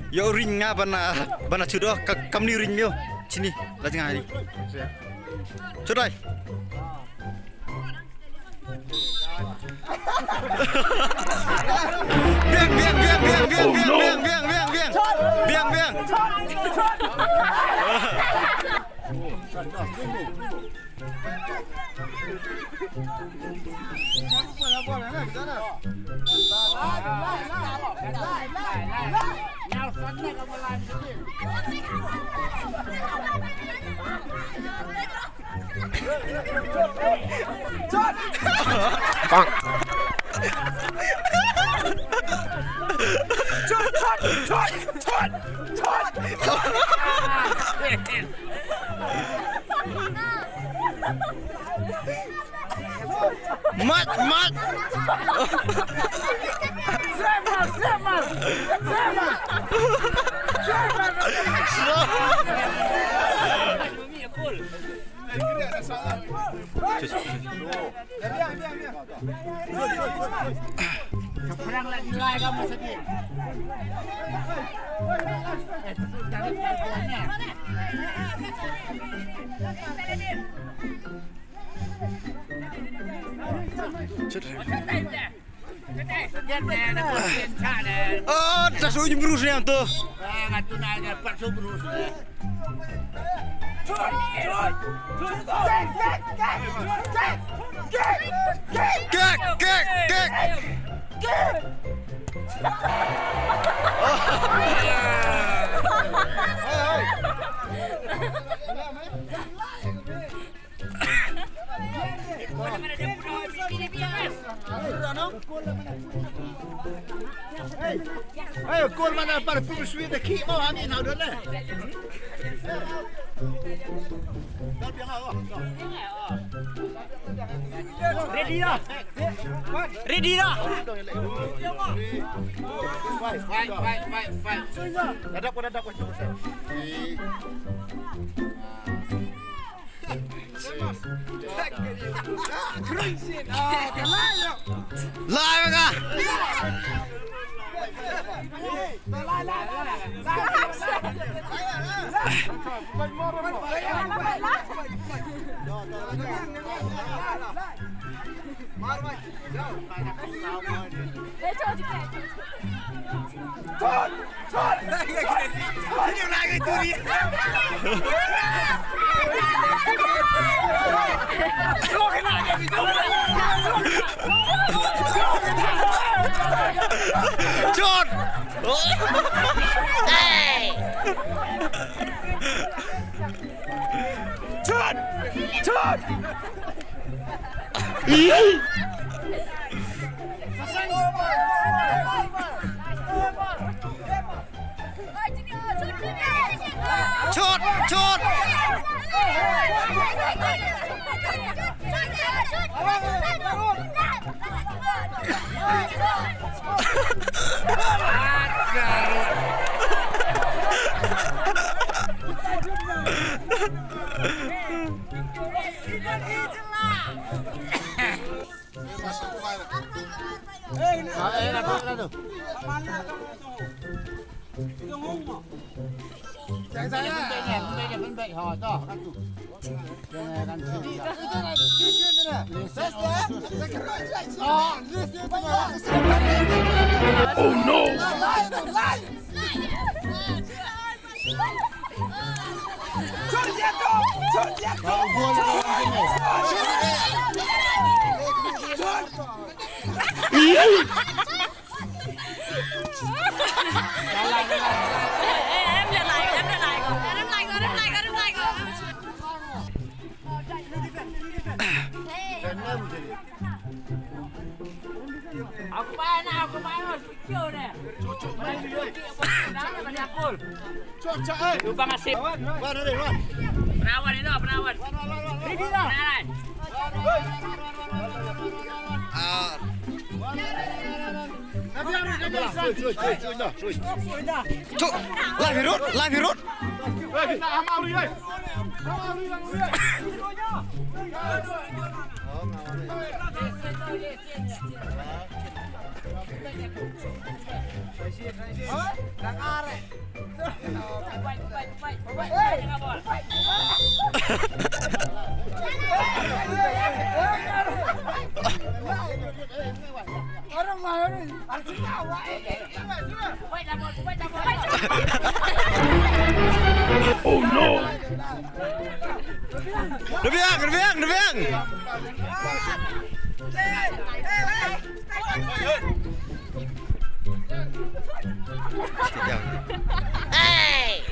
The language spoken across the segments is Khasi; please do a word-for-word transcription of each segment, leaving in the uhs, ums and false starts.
Ïa u ring nga ban, ah, ban, ah, chut, oh, ka, kam ni u ring miu. Chini, la jngai ni. Chut ai. Biang, biang, biang, biang, biang, biang, biang, biang, biang, biang. Biang, biang. Mat, mat. Oh, ta su brus ne tu. Kick, kick, kick. Hey, kol mana par pum swi de ki mo ani na dole. Ready dah. Ready dah. Fight, fight, fight, fight, fight. Dadap ko, dadap ko. Live ka. Chut! Hey! Chut! Chut! Chut! Chut! Oh no! Aku main, aku main. Lubang asip. Perawan itu, perawan. Ready dah. Perawan. Ah. Cuk, live road, live road. Oh no! Rebiang, rebiang, rebiang. Hey!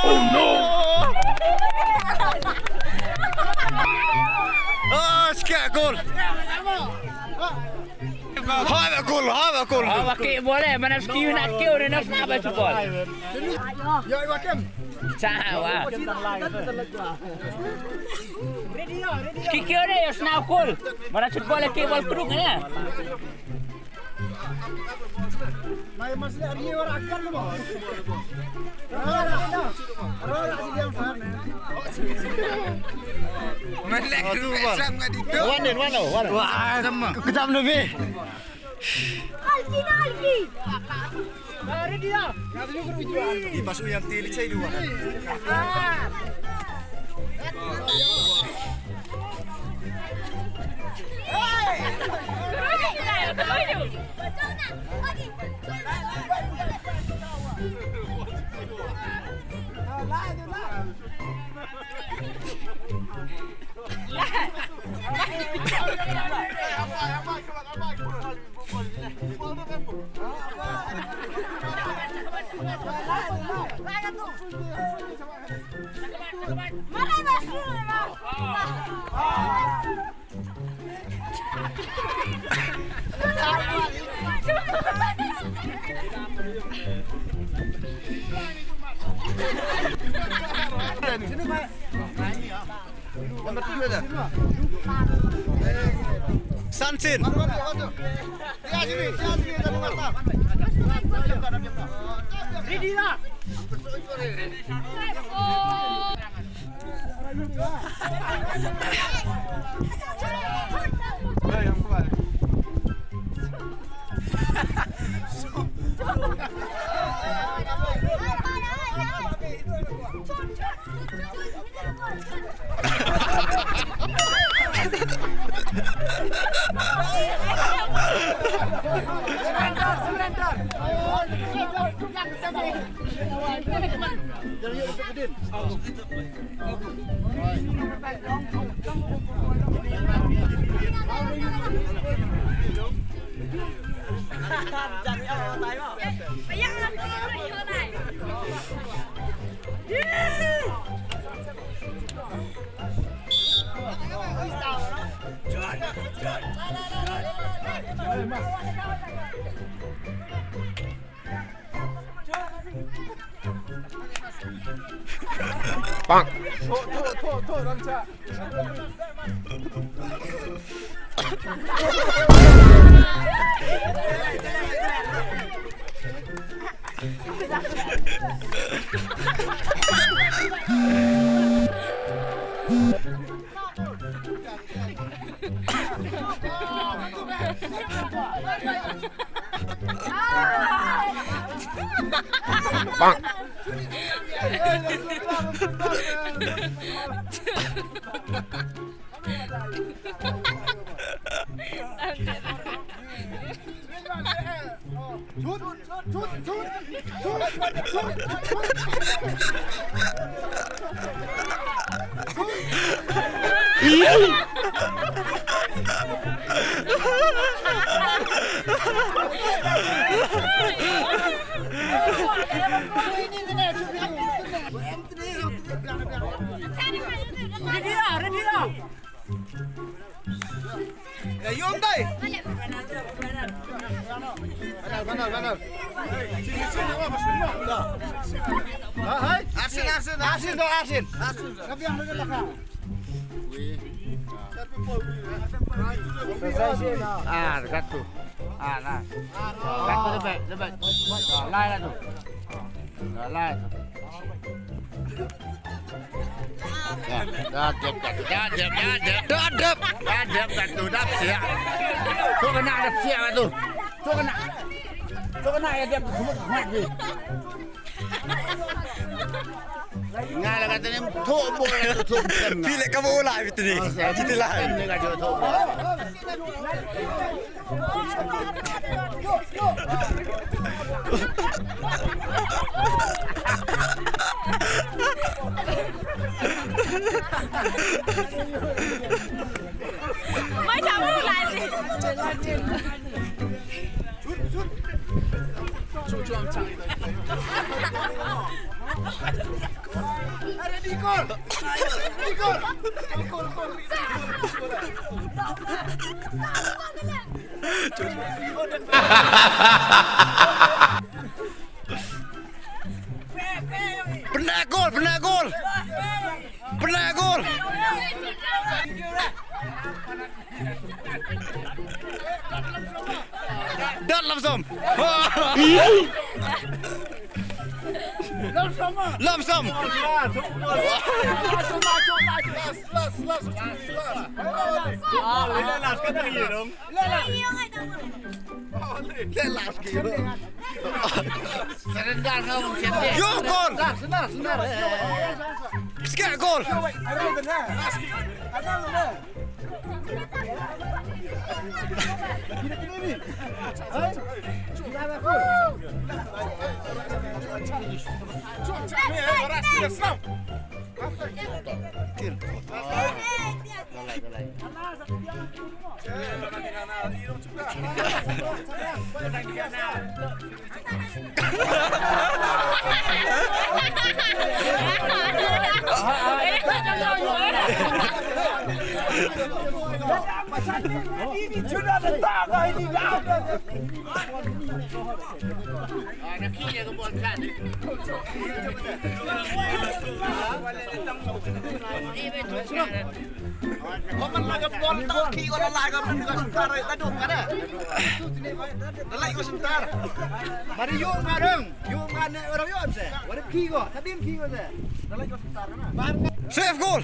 Oh no! Oh, ska kol. Haba kol, haba kol. Haba ki bole, mana ski na ki ore na sna ba tu bol. Yo, iwa kem. Sawa. Kiki ore yo sna kol. Mana chut bol ki bol kruk ne. Wan din, wan lo, wan lo. Wah, kejam lebih. Alki na alki. Di pasu yang tili cai dua. Sansin. Bang. Bang. Ya, yom dai. Banal, banal, banal. Ya. Ha, hai. Asin, asin, asin, asin. Asin, asin. Asin. Ah, dekat tu. Ah, nah. Dekat tu lebih, lebih. Ah, lai lah tu. Ah, lai tu. Ya, dah dep, dah dep, dah dep, dah dep, dah dep, dah dep, dah tu, dah siap. Tu kena dah siap tu. Tu kena. Tu kena ya dep, semut mat ni. Nga la kata ni, tu bola tu, tu. Pilih kamu lah, betul ni. Kita lah. Ni kata tu. Pynah gol, pynah gol. Pynah gol. Dot lam som. Lam som. Yo, gol. Ska gol. Ko man la ka bol tang ki ko la ka man ka star ta dum ka da. Da lai ko star. Mari yo ngarang, yo ngane orang yo se. Wala ki ko, tadin ki ko se. Da lai ko star na. Safe goal.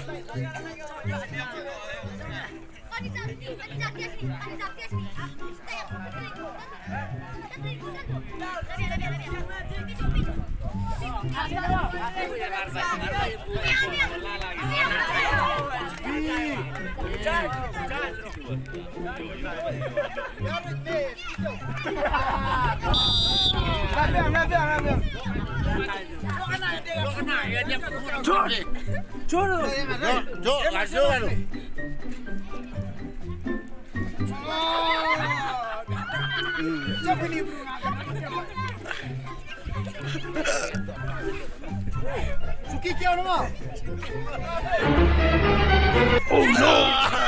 Suki kya nama? Oh no!